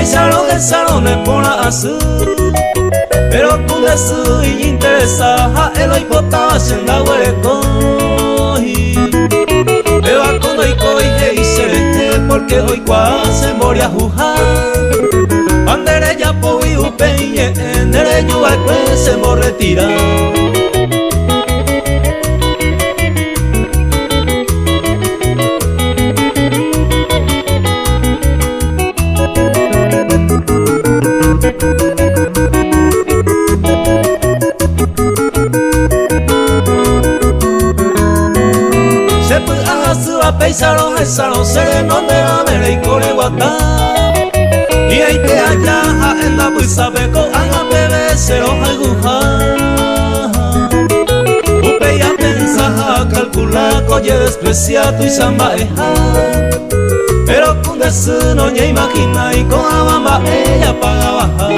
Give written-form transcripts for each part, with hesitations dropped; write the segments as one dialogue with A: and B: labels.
A: Péicharõ hesarõ neporã asy Pero ku nde sy iñinteresa ha'e loipotáva che ndaguerekói Péva ko ndoikói he'i che rehe porque oikuaa che mboriahuha Ha nde rejapógui upe iñe'ẽ nde reju va'ekue che mborretira. Che py'a hasýva péicharõ hesarõ che renonderãme reiko reguata. Hi'aite aja ha'e ndapysápe ko'ág̃a peve che rohayhuha. Upéi apensa ha akalkula ko jedespresia tuicha mba'eha. Péro ku nde sy noñeimahinái ko'ãva mba'e japagavaha.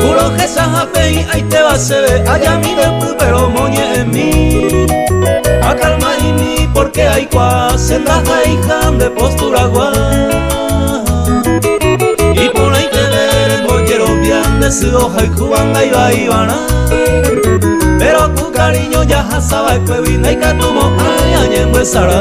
A: Ku rohecha ha peĩ aitéva chéve ajami ndepy pero moñe'ẽmi Akalma'imi porque aikuaa che ndaha'eiha nde posturagua Iporãiteve rembojerovia nde sy ohayhúva ndaivaivarã Péro ku kariño jahasava'ekuégui ndaikatumo'ãi añembyesarã.